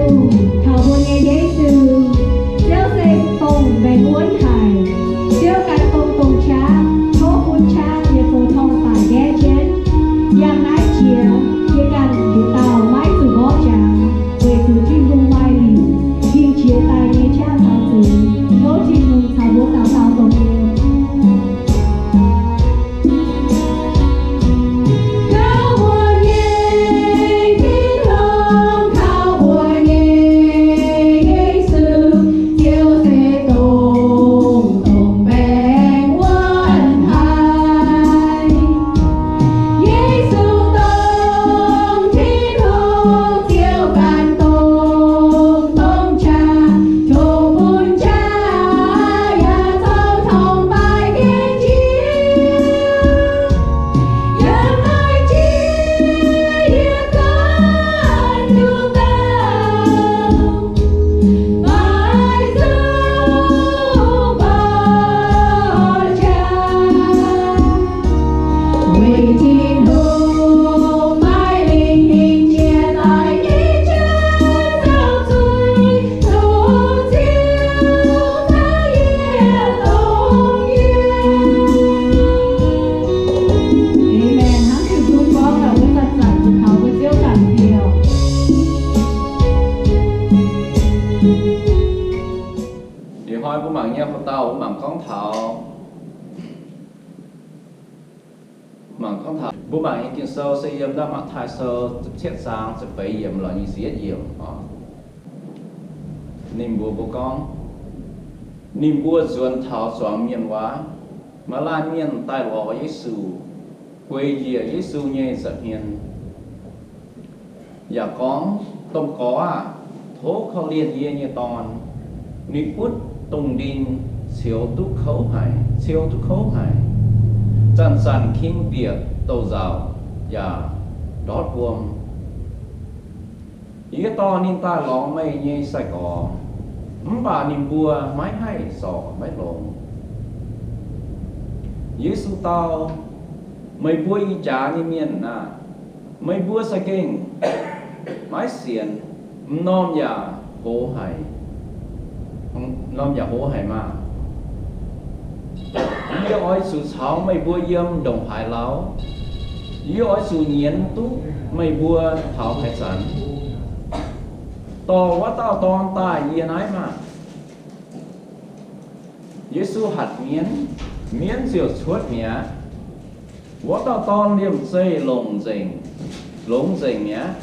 Taux mbuo nyei Yesu, Ziouv se dongh maengc wuonv haic. Ziouv ganh dongh dongh qaqv, tov bun qaqv ziouc zoux torngv-baac nqaeqv jienv. Yangh naaiv jiex, yie ganh nduqc dauh maiv zuqc mborqv jangx, weic zuqc Tin-Hungh maaih lingc, yingh jiex daaih nyei qaqv taux zuqc. Tov Tin-Hungh caux mbuo daux gaux dongh mbuo. Amen. Hnangv Tin-Hungh gorngv, mbuo zanc-zanc zuqc kaux mbuo Ziouv ganh diuh. Ih hnoi mbuo mangc nyei hoc dauh, mbuo mangc gorngv taux, mangc gorngv taux, mbuo mangc nyei Ging-Sou se yiem naaiv Matv^taai Sou ziepc cietv zaang ziepc feix yiemc lorz nyic ziepc yietv yiemc oc. Ninh mbuo, mbuo gorngv, ninh mbuo nzuonx taux zuangx mienh waac, maaih laanh mienh daaih lorz Yesu, gueic njiec Yesu nyei nza'hmien. Yaac gorngv, Domh Gorx aah! Tov korv-lienh yie nyei dorn. Ninh butv dongh ndin ceux duqv kouv haic, ceux duqv kouv haic. Zanc-zanc king bieqc douz-nzauc yaac ndortv wuom. Yie dorh ninh daaih lorz meih nyei sai-gorx, mv baac ninh mbuo maiv haih zorc maiv longx. Yesu dau, Meih mbuo ih jaax nyei mienh aah! Meih mbuo za'gengh maiv sienx, m'normh yaac hoz haic, m'normh yaac hoz haic maah! Yie oix zuqc caux meih mbuo yiem ndongc haaix lauh? Yie oix zuqc nyienz duqv meih mbuo taux haaix zanc? Dorh wuov dauh dorn daaih yie naaiv maah! Yesu hatc mienv, mienv ziouc cuotv mi'aqv. Wuov dauh dorn liemh zeih longc nzengc, longx nzengc mi'aqv.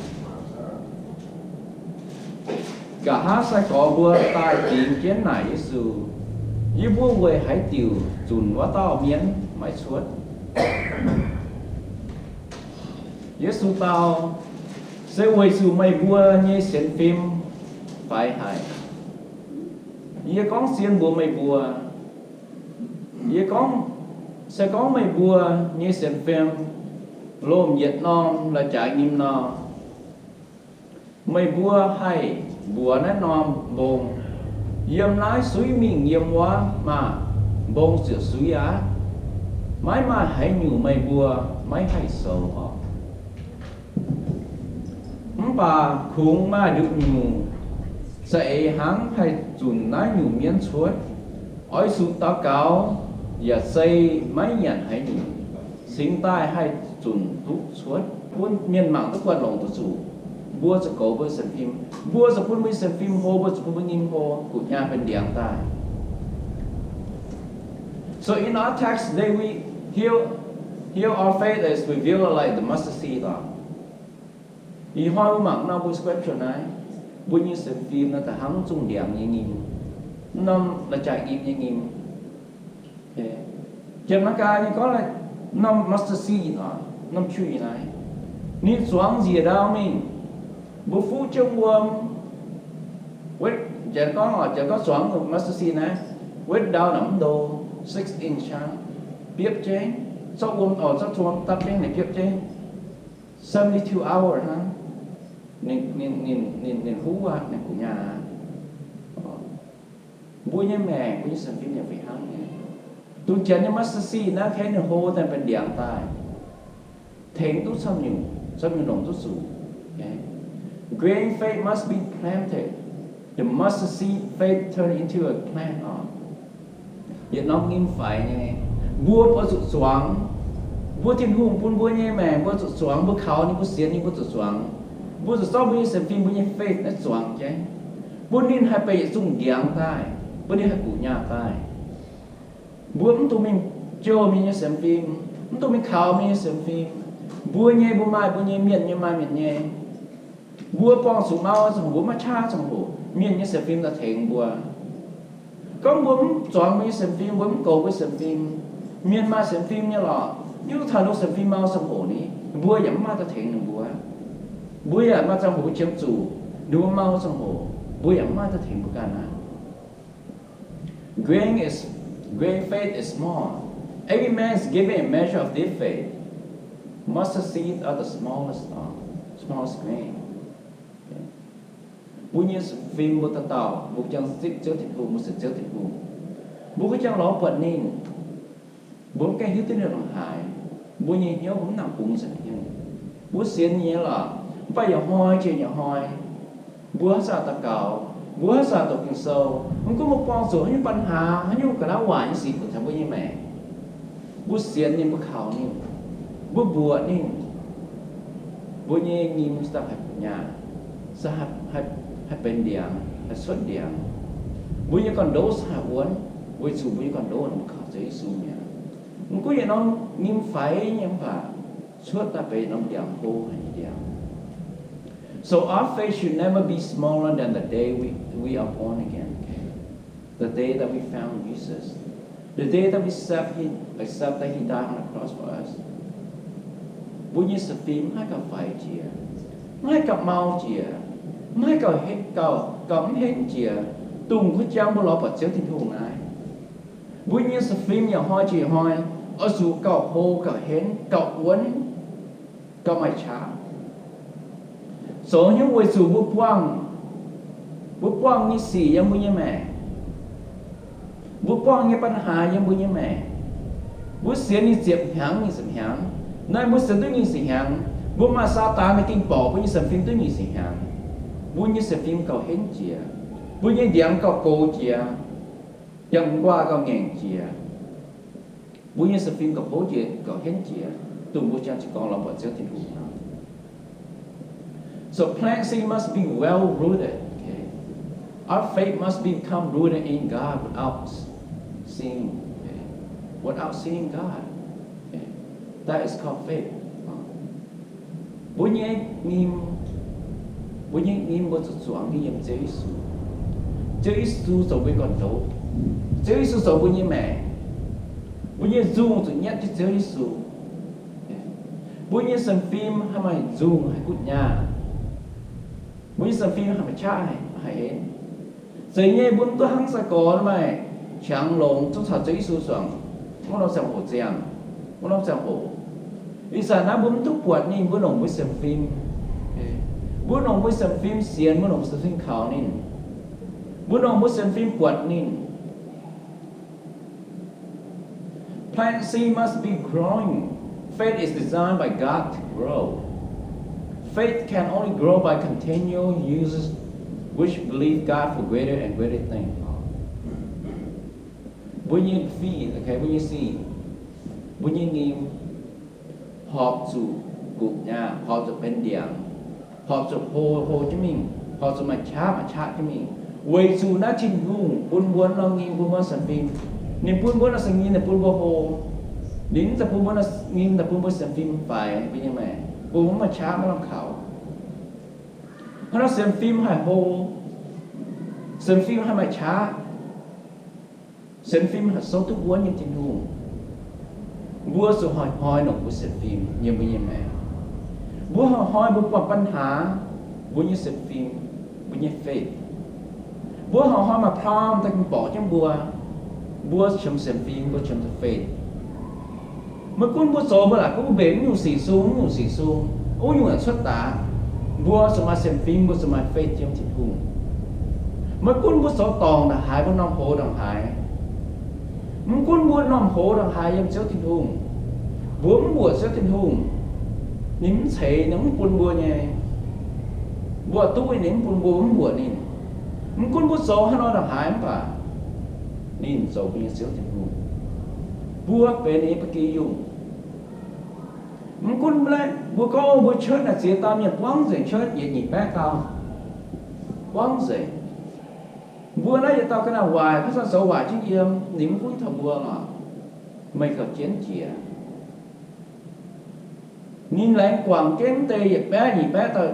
Nqa'haav sai-gorx mbuo daaih dingx jienv naaic Yesu, Yie mbuo weic haaix diuc zunc wuov dauh mienv maiv cuotv? Yesu dau, Se weic zuqc meih mbuo nyei sienx fim faix haic. Yie gorngv zien mbuox meih mbuo, yie gorngv, se gorngv meih mbuo nyei sienx fim lomh yietc norm la'jaaix nyim nor, meih mbuo haih mbuox naaiv norm mbong, Yiem naaiv suiv mingh yiem wuov maah! Mbong ziouc suiv aqv. Maiv maaih haaix nyungc meih mbuo maiv haih zoux oc. Mv baac kungx maaih nduqc nyungc za'eix hnangv haih zunc naaiv nyungc mienv cuotv. Oix zuqc daux gaux yaac zei maiv nyanc haaix nyungc, cingx daaih haih zunc duqv cuotv, bun mienh mangc duqv buatc longc duqv zuqc. Mbuo zuqc goux mbuo sienx fim. Mbuo zuqc bun mbuo sienx fim hlo, mbuo zuqc bun mbuo nyim hlo, gu'nyaah benx ndiangx daaih. So in our text today, we hear, hear our faith is revealed like the mustard seed. Ih hnoi mbuo mangc norm mbuo scripture naaiv, mbuo nyei sienx fim naaiv da'hnangv zungh ndiangx nyei nyim, norm la'jaaix nyim nyei nyim. Janx-Meigaa nyei gorngv norm mustard seed, norm tree naaiv, ninh zuangx njiec ndau mingh, mbuo fuqv jienv wuom, wetv, janx gorngv, janx gorngv zuangx mustard seed naaiv, wetv ndau naaic mv ndo, six inch hnangv, biopv jienv, zorqv wuom, zorqv wuom dapv jienv ninh biopv jienv, seventy-two hour hnangv, ninh, ninh, ninh huv aqv, ninh gu'nyaah aqv. Mbuo nyei maengc, mbuo nyei sienx fim yaac fih hnangv nyei. Dongh janx nyei mustard seed naaiv, kengx ninh hlo daaih benx ndiangx daaih, tengx duqv camv nyungc, camv nyungc longc duqv zuqc. Growing faith must be planted. The mustard seed faith turn into a plant of. Yietc norm nyim faix nyei, mbuo oix zuqc zuangx. Mbuo Tin-Hungh bun mbuo nyei maengc, mbuo zuqc zuangx. Mbuo kaux ninh, mbuo sienx ninh, mbuo zuqc zuangx. Mbuo zuqc zorqv mbuo nyei sienx fim, mbuo nyei faith naaiv zuangx jienv, bun ninh haih benx yietc zungh ndiangx daaih, bun ninh haih guqc nyaah daaih. Mbuo mv dungx mingh jouh mienh nyei sienx fim, mv dungx mingh kaux mienh nyei sienx fim. Mbuo nyei mbuo maaih mbuo nyei, mienh nyei maaih mienh nyei. Mbuo buangh zuqc mau ziangh hoc, mbuo maiv qaqv ziangh hoc, mienh nyei sienx fim daaih tengx mbuo. Gorngv mbuo mv zuangx mbuo nyei sienx fim, mbuo mv goux mbuo sienx fim, mienh maaih sienx fim nyei lorqc, hiuv duqv taux ninh mbuo sienx fim mau ziangh hoc ni, mbuo yaac mv maaih daaih tengx ninh mbuo. Mbuo yaac maaih ziangh hoc mbuo qiemx zuqc ninh mbuo mau ziangh hoc, mbuo yaac mv maaih daaih tengx mbuo ganh aqv. Grain is, grain faith is small. Every man is given a measure of this faith. Mustard seed are the smallest of, smallest grain. Mbuo nyei sienx fim mbuo dauh dauh, mbuo jangx zipv Ziouv Tin-Hungh, mbuo sienx Ziouv Tin-Hungh, mbuo ga'jangx lorz buatc ninh, mbuo mv gaengh hiuv duqv ninh ndongc haaix. Mbuo nyei hnyouv mbuo mv nangc bungx nzengc hnyouv. Mbuo sienx nyei lorqc, mv baac yietc hnoi jiex yietc hnoi, mbuo haaix zanc daux gaux, mbuo haaix zanc doqc Ging-Sou, mv gunv mbuo buangh zuqc haaix nyungc ปัญหา, haaix nyungc ga'naaiv waaic nyei sic buatc taux mbuo nyei maengc, mbuo sienx ninh, mbuo kaux ninh, mbuo mbuoqc ninh, mbuo nyei nyim se daaih haih guqc nyaah, se haih, haih benx ndiangx, haih cuotv ndiangx. Mbuo nyei gorn-ndoqv se haih wuonv, weic zuqc mbuo nyei gorn-ndoqv mbuo kaux Ziouv Yesu mi'aqv. Mv gunv yietc norm nyim faix nyei mv baac cuotv daaih benx norm ndiangx hlo haic nyei ndiangx. So our faith should never be smaller than the day we, we are born again. The day that we found Jesus. The day that we accept him, accept that he died on the cross for us. Mbuo nyei sienx fim maiv haih gauh faix jiex, maiv haih gauh mau jiex, maiv haih gauh, gauh, gauh mv henv jiex, dongh wuov jangx mbuo lorz buatc Ziouv Tin-Hungh naaiv. Mbuo nyei sienx fim yietc hnoi jiex hnoi oix zuqc gauh hlo, gauh henv, gauh wuonv, gauh maaih qaqv. Zoux hnyouv weic zuqc mbuo buangh, mbuo buangh nyei sic yiem mbuo nyei maengc, mbuo buangh nyei ปัญหา yiem mbuo nyei maengc, mbuo sienx ninh ziepc hnyangx nyic ziepc hnyangx. Naaiv mbuo sienx duqv nyic ziepc hnyangx, mbuo maaih Saadaan naaiv gengh borqc mbuo nyei sienx fim duqv nyic ziepc hnyangx. Mbuo nyei sienx fim gauh henv jiex, mbuo nyei ndiangx gauh gox jiex, yangh nquaah gauh ngaengc jiex. Mbuo nyei sienx fim gauh hlo jiex, gauh henv jiex, dongh mbuo jangx jiez gorn lorz buatc Ziouv Tin-Hungh nor. So planting seed must be well rooted. Okay. Our faith must become rooted in God without seeing, okay, without seeing God. Okay. That is called faith. Mbuo nyei nyim, mbuo nyei nyim mbuo zuqc zuangx yiem Ziouv Yesu. Ziouv Yesu zoux mbuo nyei gorn-ndoqv. Ziouv Yesu zoux mbuo nyei maengc. Mbuo nyei nzungh zuqc nyietv jienv Ziouv Yesu. Mbuo nyei sienx fim haih maaih nzungh, haih guqv nyaah. Mbuo nyei sienx fim haih maaih qaqv, haih henv. Zeiz nyei mbuo mv duqv hnangv sai-gorx maaih qangx longx zungv caux Ziouv Yesu zuangx wuov norm ziangh hoc ziangh, wuov norm ziangh hoc. Ih zanc naaiv mbuo mv duqv buatc ninh, mbuo longc mbuo sienx fim. Mbuo longc mbuo sienx fim sienx, mbuo longc sienx fim kaux ninh. Mbuo longc mbuo sienx fim buatc ninh. Plant seed must be growing. Faith is designed by God to grow. Faith can only grow by continual uses which believe God for greater and greater things. Mbuo nyei fih, okay, mbuo nyei sih, mbuo nyei nyim horpc zuqc guqc nyaah, horpc zuqc benx ndiangx, horpc zuqc hlo, hlo jienv mingh, horpc zuqc maaih qaqv, maaih qaqv jienv mingh. Weic zuqc naaiv Tin-Hungh bun mbuo norm nyim, bun mbuo sienx fim. Ninh bun mbuo norm sienx fim, ninh bun mbuo hlo. Ninh mv zeiz bun mbuo norm nyim, ninh bun mbuo sienx fim faix, mbuo nyei maengc, bun mbuo maaih qaqv, maaih lamh kaux. Hnangv nor sienx fim haih hlo, sienx fim haih maaih qaqv, sienx fim haih souv duqv wuonv nyei Tin-Hungh. Mbuo zuqc hnoi-hnoi longc mbuo sienx fim yiem mbuo nyei maengc. Mbuo hnoi-hnoi mbuo buangh ปัญหา, mbuo nyei sienx fim, mbuo nyei faith. Mbuo hnoi-hnoi maaih problem daaih borqc jienv mbuo, mbuo qiemx sienx fim, mbuo qiemx faith. Maiv gunv mbuo zoux, mbuo laaic gunv mbuo mbenc mv nyungc sic sung, mv nyungc sic sung, wuov nyungc yaac cuotv daaih, mbuo zuqc maaih sienx fim, mbuo zuqc maaih faith yiem Tin-Hungh. Maiv gunv mbuo zoux dorngc ndongc haaix, mbuo norm hoz ndongc haaix, mv gunv mbuo norm hoz ndongc haaix yiem Ziouv Tin-Hungh, mbuo mv mbuoqc Ziouv Tin-Hungh, ninh mv ceix, ninh mv bun mbuo nyei. Mbuo duqv ninh mv bun mbuo, mv mbuoqc ninh. Mv gunv mbuo zoux haaix nor ndongc haaix mv baac ninh zoux mbuo nyei Ziouv Tin-Hungh. Mbuo benx ninh nyei ba'gi yungh. Mv gunv mbuo gorngv mbuo church naaic ziex dauh mienh buangv nzengc, church yietc nyeic baeqv dauh buangv nzengc. Mbuo naaiv yietc dauh ga'naaiv waaic, mv baac zoux waaic jienv yiem, ninh mv gunv taux mbuo lorqc. Meih gauh jienv jiex. Ninh laengz guangc jienv deix yietc baeqv nyeic baeqv dauh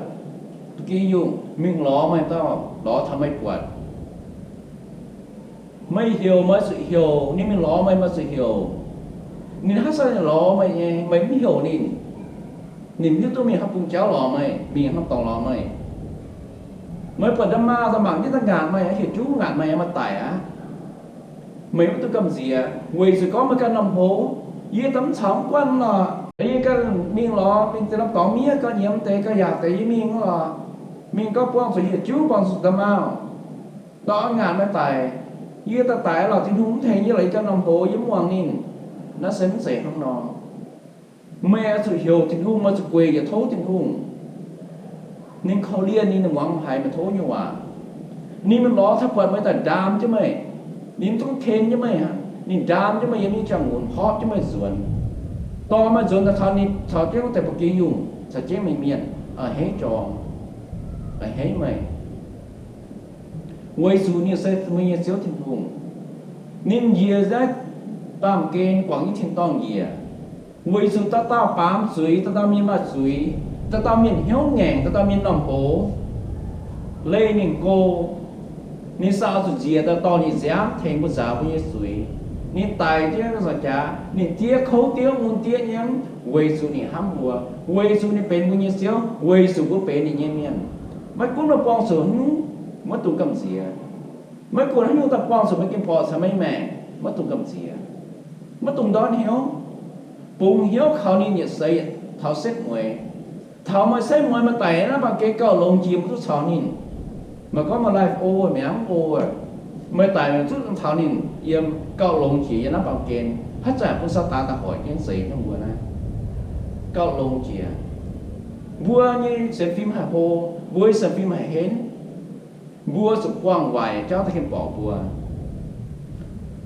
ba'gi yungh mingh lorz meih dauh, lorz taux meih buatc. Meih heuc meih zuqc heuc, ninh mingh lorz meih, meih zuqc heuc. Ninh hnangv sai ninh lorz meih nyei, meih mv heuc ninh, ninh mv hiuv duqv mingh haaix bung jauv lorz meih, mingh haaix norm dorngx lorz meih. Meih buatc nda'maauh daaih mangc jienv daaih ngaatc meih, hieh juv ngaatc meih, meih daic aqv. Meih mv dungx gamh nziex, weic zuqc gorngv meih ganh norm hoz, yie daaih mv caux mv guanh lorqc. Yie ganh mingh lorz mingh deix norm dorngx miev, ganh nyiemz deix, ganh yaac deix yie mingh lorqc. Mingh gorngv buangh zuqc hieh juv, buangh zuqc nda'maauh, dorh ngaatc meih daic. Yie daaih daic lorqc, Tin-Hungh mv tengx yie lorqc, yie ganh norm hoz, yie mv muangx ninh. Naaiv se mv zeiz hnangv nor. Meih oix zuqc heuc Tin-Hungh, meih zuqc gueic yietc tov Tin-Hungh. Ninh korv-lienh, ninh muangx haiz meih tov nyei waac. Ninh mingh lorz taux buatc meih daaih ndaam jienv meih. Ninh mv dungx ken jienv meih aqv. Ninh ndaam jienv meih yiem nyei ziangh hoc, horpc jienv meih nzuonx. Dorh meih nzuonx daaih taux ninh, taux jienv wuov deix ba'gi yungh, caux jienv mingh mienh, a'hneiv jorngx, a'hneiv meih. Weic zuqc ninh se mbuo nyei Ziouv Tin-Hungh. Ninh njiec naaiv baamh gen guangc nyei tin-dorngh njiec, weic zuqc dauh dauh baamz zuiz, dauh dauh mienh maaih zuiz, dauh dauh mienh hnyouv ngaengc, dauh dauh mienh norm hoz, leih ninh go. Ninh se oix zuqc njiec daaih dorh ninh nziaamv tengx mbuo nzaaux mbuo nyei zuiz. Ninh daic jienv nzauc jaax, ninh diev kouv diev mun diev nyiemv, weic zuqc ninh hnamv mbuo, weic zuqc ninh benx mbuo nyei Ziouv, weic zuqc mbuo benx ninh nyei mienh. Maiv gunv meih buangh zuqc haaix nyungc, maiv dungx gamh nziex. Maiv gunv haaix nyungc daaih buangh zuqc meih gengh borqc caux meih maengc, maiv dungx gamh nziex. Maiv dungx ndortv hnyouv. Bungx hnyouv kaux ninh yietc seix yietc taux setv mueiz. Taux meih setv mueiz meih daic naaiv baamh gen gauh longx jiex mv duqv caux ninh. Meih gorngv meih life over mi'aqv, mv over. Meih daic mv duqv caux ninh yiem, gauh longx jiex yiem naaiv baamh gen. Haaix zanc bun Saadaan daaih hoic jienv zeix jienv mbuo naaiv. Gauh longx jiex. Mbuo nyei sienx fim haih hlo, mbuo nyei sienx fim haih henv. Mbuo zuqc buangh waaic jauv daaih gengh borqc mbuo.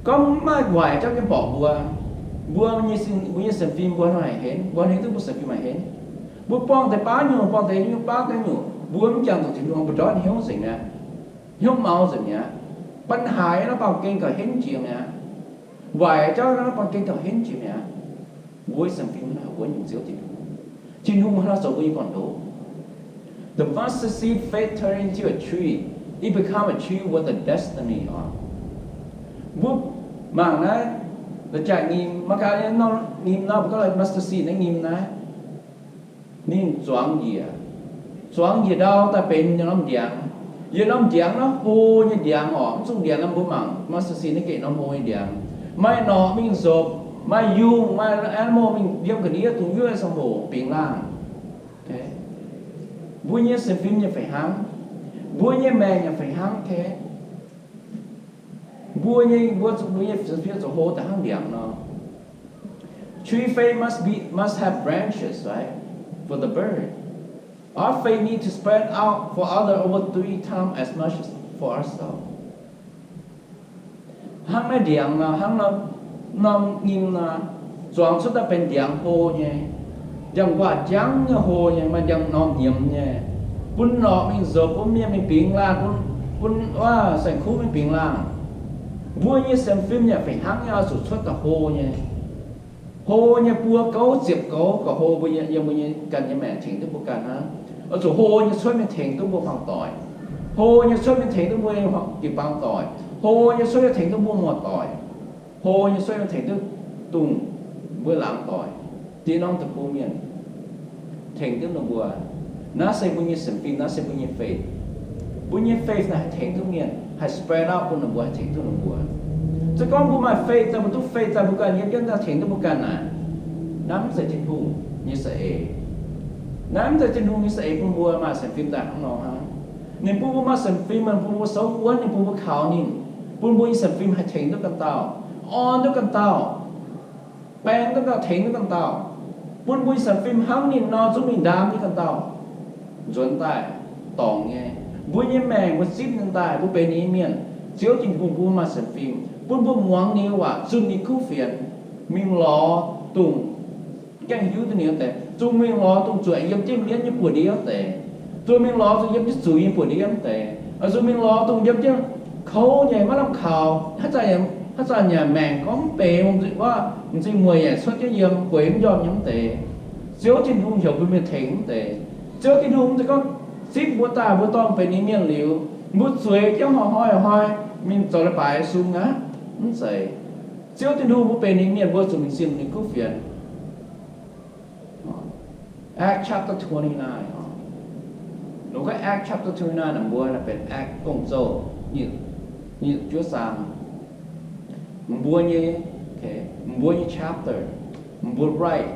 Gorngv mv maaih waaic jauv gengh borqc mbuo, mbuo nyei sin, mbuo nyei sienx fim mbuo hnangv haaix henv, mbuo henv duqv mbuo sienx fim haaix henv? Mbuo buangh deix baav nyungc, buangh deix nyungc baav deix nyungc, mbuo mv jangx zuqc Tin-Hungh, mbuo ndortv hnyouv nzengc mi'aqv. Hnyouv maux nzengc mi'aqv. ปัญหา naaiv baamh gen gauh henv jiex mi'aqv. Waaic jauv naaiv baamh gen gauh henv jiex mi'aqv. Mbuo nyei sienx fim hnangv naaic wuonv nyungc Ziouv Tin-Hungh. Tin-Hungh hnangv naaic zoux mbuo nyei gorn-ndoqv. The mustard seed faith turn into a tree. It become a tree with a destiny on. Mbuo mangc naaiv, la'jangc nyim, mangc gaax nyei norm nyim nor, mbuo gorngv mustard seed naaiv nyim naaiv, ninh zuangx njiec, zuangx njiec ndau daaih benx yietc norm ndiangx. Yietc norm ndiangx naaiv hlo nyei ndiangx oc. Mv zungh ndiangx naaiv mbuo mangc mustard seed naaiv gengh norm hlo nyei ndiangx. Maaih norqc mingh nzopc, maaih yungh, maaih animal mingh yiem ga'ndiev dungx yuoqv ziangh hoc bingx laangh. Mbuo nyei sienx fim nyei fih hnangv, mbuo nyei maengc nyei fih hnangv. Mbuo nyei, mbuo zuqc, mbuo nyei sienx fim zuqc hlo daaih hnangv ndiangx nor. Tree faith must be, must have branches, right? For the bird. Our faith need to spread out for other over three times as much as for ourselves. Hnangv naaiv ndiangx nor, hnangv norm, norm nyim nor, zuangx cuotv daaih benx ndiangx hlo nyei, ndiangx-nquaah jangv nyei hlo nyei, maaih ndiangx-norm nyiemz nyei, bun norqc mingh nzopc, bun mienh mingh bingx laangh, bun, bun, aa, saeng-kuv mingh bingx laangh. Mbuo nyei sienx fim yaac fih hnangv nyei oix zuqc cuotv daaih hlo nyei. Hlo nyei buo gouv ziepc gouv gauh hlo mbuo nyei, yiem mbuo nyei ganh nyei maengc tengx duqv mbuo ganh hnangv. Oix zuqc hlo nyei cuotv mingh tengx duqv mbuo hmuangv doic. Hlo nyei cuotv mingh tengx duqv mbuo nyei jiu-baang doic. Hlo nyei cuotv mingh tengx duqv mbuo muoz-doic. Hlo nyei cuotv mingh tengx duqv dongh mbuo laangz doic, diex norm deic-bung mienh, tengx duqv ninh mbuo. Naaiv se mbuo nyei sienx fim, naaiv se mbuo nyei faith. Mbuo nyei faith naaic haih tengx duqv mienh, haih spread out bun ninh mbuo, haih tengx duqv ninh mbuo. Se gorngv mbuo maaih faith daaih, mbuo duqv faith daaih, mbuo ganh yiem jienv daaih tengx duqv mbuo ganh naaic, naaiv mv zeiz Tin-Hungh nyei za'eix. Naaiv mv zeiz Tin-Hungh nyei za'eix bun mbuo maaih sienx fim daaih hnangv nor hnangv. Ninh bun mbuo maaih sienx fim, ninh bun mbuo souv wuonv, ninh bun mbuo kaux ninh, bun mbuo nyei sienx fim haih tengx duqv ganh dauh, orn duqv ganh dauh, baeng duqv ganh dauh, tengx duqv ganh dauh, bun mbuo nyei sienx fim hnangv ninh nor zungv mingh ndaam nyei ganh dauh nzuonx daaih. dorngc nyei. Mbuo nyei maengc mbuo zipv ninh daaih, mbuo benx ninh nyei mienh. Ziouv Tin-Hungh bun mbuo maaih sienx fim, bun mbuo muangx ninh nyei waac, zunh ninh kuv fienx, mingh lorz dongh gaengh hiuv duqv ninh wuov deix, zuqc mingh lorz dongh zuqc yiem jienv mienv nyei buoz-ndiev wuov deix, zuqc mingh lorz dongh yiem jienv zuiz nyei buoz-ndiev wuov deix, zuqc mingh lorz dongh yiem jienv kouv nyei, maiv lamh kaux, haaix zanc, haaix zanc yaac maengc gorngv mv benx, m'zing mueic yaac cuotv jienv yiem, gueix mv njormh nyei wuov deix. Ziouv Tin-Hungh heuc mbuo mingh tengx wuov deix. Ziouv Tin-Hungh mv zeiz gorngv zipv mbuo daaih mbuo dorh benx ninh mienh liuz, mbuo zueiz jienv hnoi-hnoi mingh zoux leiz-baaix sung aqv. Mv zeiz. Ziouv Tin-Hungh mbuo benx ninh mienh, mbuo zuqc mingh zunh ninh kuv fienx. Acts chapter twenty-nine. Longc gorngv Acts chapter twenty-nine naaic mbuo naaic benx Acts Gong-Zoh nyic, nyic ziepc juov zaang. Mbuo nyei, okay, mbuo nyei chapter, mbuo write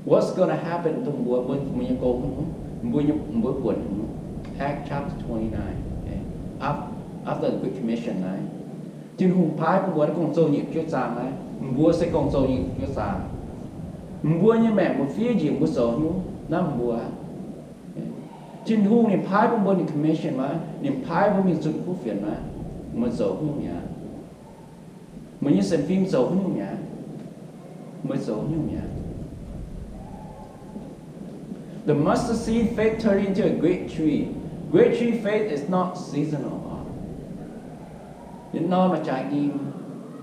what's gonna happen to mbuo, mbuo, mbuo nyei gong, mbuo nyei, mbuo buonc. Acts chapter twenty-nine, okay. Af-, after the Great Commission naaiv, Tin-Hungh paaiv bun mbuo naaiv Gong-Zoh nyic ziepc juov zaang naaiv, mbuo se Gong-Zoh nyic ziepc juov zaang. Mbuo nyei maengc mbuo fiev njiec mbuo zoux hnyouv naaiv mbuo. Tin-Hungh ninh paaiv bun mbuo ninh commission maiv? Ninh paaiv mbuo mingh zunh kuv fienx maiv? Mbuo zoux hnyouv mi'aqv. Mbuo nyei sienx fim zoux hnyouv mi'aqv. Mbuo zoux hnyouv mi'aqv. The mustard seed faith turned into a great tree. Great tree faith is not seasonal. Yietc norm maaih jaaix nyim,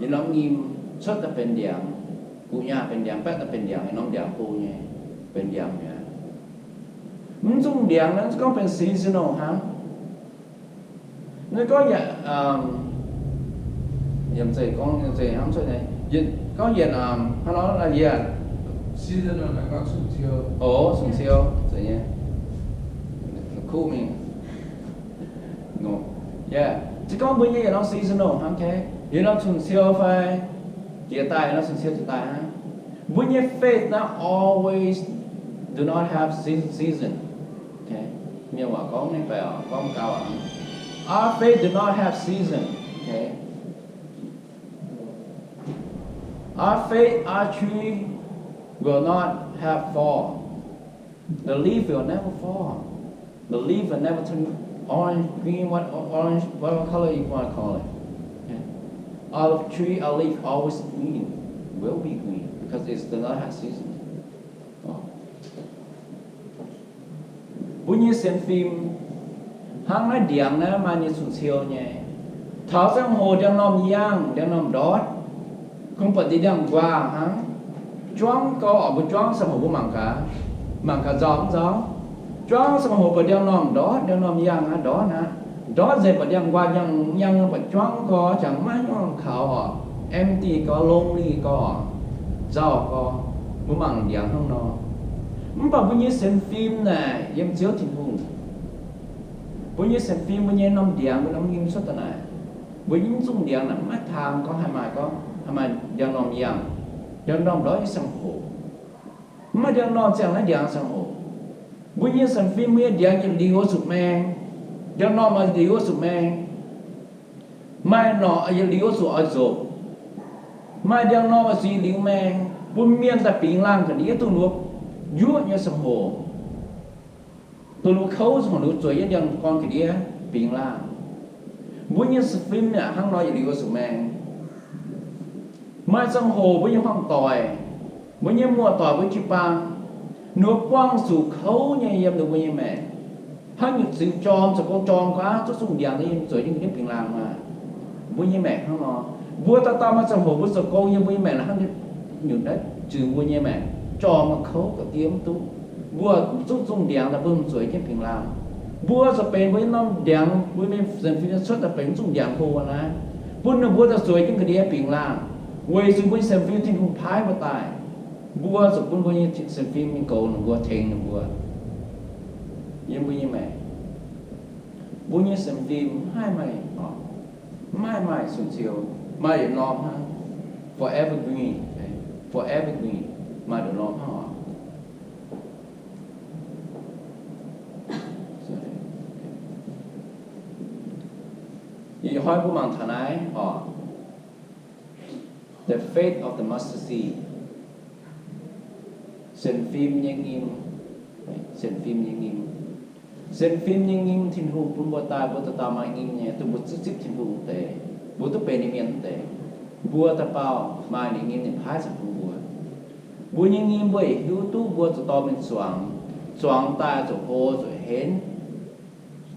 yietc norm nyim cuotv daaih benx ndiangx, gu'nyaah benx ndiangx, baeqv daaih benx ndiangx, yietc norm ndiangx go nyei, benx ndiangx mi'aqv. Mv zungh ndiangx naaiv gorngv benx seasonal hnangv. Naaiv gorngv yietc, yiem zeiz gorngv, yiem zeiz hnamv cuotv nyei, yietc gorngv yietc, hnangv nor yie, o, cun-ciou, zeiz nyei, kuv mingh. Yie gorngv mbuo nyei yietc norm seasonal hnangv, okay? Yietc norm cun-ciou fai jiex daaih, yietc norm cun-ciou jiex daaih hnangv. Mbuo nyei faith naaiv always do not have season, season. Okay? Mienh waac gorngv ninh baeqc gorngv gauh aqv. Our faith do not have season. Okay? Our faith, our tree will not have fall. The leaf will never fall. The leaf will never turn orange, green, what, orange, whatever color you want to call it. Okay? Olive tree, olive always green, will be green because it does not have season. Mbuo nyei sienx fim hnangv naaiv ndiangx naaiv maaih nyei cun-ciou nyei. Taux ziangh hoc ndiangx-normh yangh, ndiangx-normh ndortv, kungx buatc deix ndiangx-nquaah hnangv. Juangv gau oc, mbuo juangv ziangh hoc mbuo mangc gaax, mangc gaax nzauh mv nzauh. Juangv ziangh hoc buatc ndiangx-normh ndortv, ndiangx-normh yangh aqv, ndortv aqv. Ndortv nzengc buatc ndiangx-nquaah yangh, yangh buatc juangv gau, jangx maiv hnyouv kaux oc, empty gau, lonely gau, nzauh gau. Mbuo mangc ndiangx hnangv nor. Mv baac mbuo nyei sienx fim naaic yiem Ziouv Tin-Hungh. Mbuo nyei sienx fim, mbuo nyei norm ndiangx, mbuo norm nyim cuotv daaih naaic, mbuo nyei zungh ndiangx naaic maiv taang gorngv haih maaih, gorngv haih maaih ndiangx-normh yangh, ndiangx-normh ndortv nyei ziangh hoc. Mv maaih ndiangx-normh ziangh naaiv ndiangx ziangh hoc. Mbuo nyei sienx fim, mbuo nyei ndiangx yietc liuz oix zuqc maeng, ndiangx-normh yietc liuz oix zuqc maeng. Maaih norqc yietc liuz oix zuqc oix nzopc. Maaih ndiangx-normh oix zuqc yietc liuz maeng, bun mienh daaih bingx laangh ga'ndiev duqv nduov njuov nyei ziangh hoc, duqv nduov kouv ziangh hoc, nduov zueiz nyei ndiangx-gorn ga'ndiev bingx laangh. Mbuo nyei sienx fim yaac hnangv nor yietc liuz oix zuqc maeng. Maaih ziangh hoc mbuo nyei hmuangv-doic, mbuo nyei muoz-doic, mbuo jiu-baang, ninh mbuo buangh zuqc kouv nyei yiem ninh mbuo nyei maengc. Hnangv nyutc ziux jorm, zoux gong jorm gaax, zuqc zungh ndiangx nyei zueiz jienv bingx laangh maah. Mbuo nyei maengc hnangv nor, mbuo dauh dauh maaih ziangh hoc mbuo zoux gong yiem mbuo nyei maengc, hnangv nyutc naaiv ziux mbuo nyei maengc, jorm kouv ga'ndiev mv duqv. Mbuo zuqc zungh ndiangx daaih bun zueiz jienv bingx laangh. Mbuo zuqc benx mbuo nyei norm ndiangx, mbuo nyei sienx fim cuotv daaih benx zungh ndiangx go naaiv, bun ninh mbuo daaih zueiz jienv ga'ndiev bingx laangh. Weic zuqc mbuo nyei sienx fim Tin-Hungh paaiv mbuo daaih, mbuo zuqc bun mbuo nyei sienx fim mingh goux ninh mbuo, tengx ninh mbuo yiem mbuo nyei maengc. Mbuo nyei sienx fim maiv haih maaih, maiv haih maaih cun-ciou, maaih yietc norm hnangv. Forever green, forever green, maaih yietc norm hnangv oc. Ih hnoi mbuo mangc taux naaiv oc. The faith of the mustard seed. Sienx fim nyei nyim. Sienx fim nyei nyim. Sienx fim nyei nyim Tin-Hungh bun mbuo daaih, mbuo dauh dauh maaih nyim nyei, dongh mbuo zipv zipv Tin-Hungh deix, mbuo duqv benx ninh mienh deix. Mbuo dauh dauh maaih ninh nyim ninh paaiv zuqc bun mbuo. Mbuo nyei nyim mbuo hiuv duqv mbuo zuqc dorh mingh zuangx, zuangx daaih zuqc hlo zuqc henv,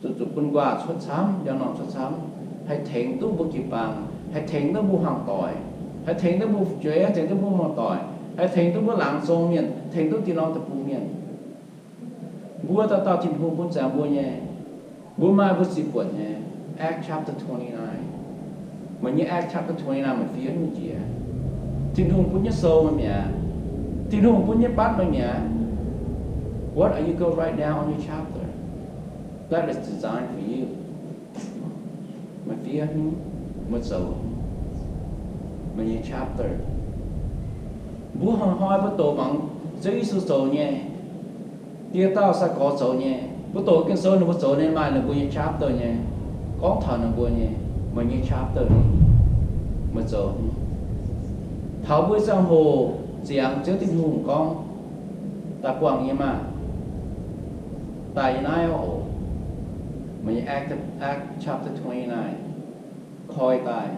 zuqc, zuqc bun nquaah cuotv camv, njang-normh cuotv camv, haih tengx duqv mbuo jiu-baang, haih tengx duqv mbuo hmuangv doic, haih tengx duqv mbuo fu'jueiv, haih tengx duqv mbuo muoz-doic, haih tengx duqv mbuo laangz zong mienh, tengx duqv dinh norm deic-bung mienh. Mbuo dauh dauh Tin-Hungh bun ziangx mbuo nyei, mbuo maaih mbuo ziqc buonc nyei. Acts chapter twenty-nine. Meih nyei Acts chapter twenty-nine meih fiev nyei jiex. Tin-Hungh bun nyei sou meih mi'aqv. Tin-Hungh bun nyei batv meih mi'aqv. What are you go write down on your chapter that is designed for you? Meih fiev, meih zoux, meih nyei chapter. Mbuo hnoi-hnoi mbuo doqc mangc Ziouv Yesu zoux nyei, dieh dauh sai-gorx zoux nyei, mbuo doqc Ging-Sou ninh mbuo zoux nyei, maaih ninh mbuo nyei chapter nyei, gorngv taux ninh mbuo nyei, meih nyei chapter, meih zoux. Taux mbuo ziangh hoc ziangx Ziouv Tin-Hungh gorngv, daaih buangh nyei maah, daaih yiem naaiv oc. Meih nyei Acts, Acts chapter twenty-nine, koi daaih,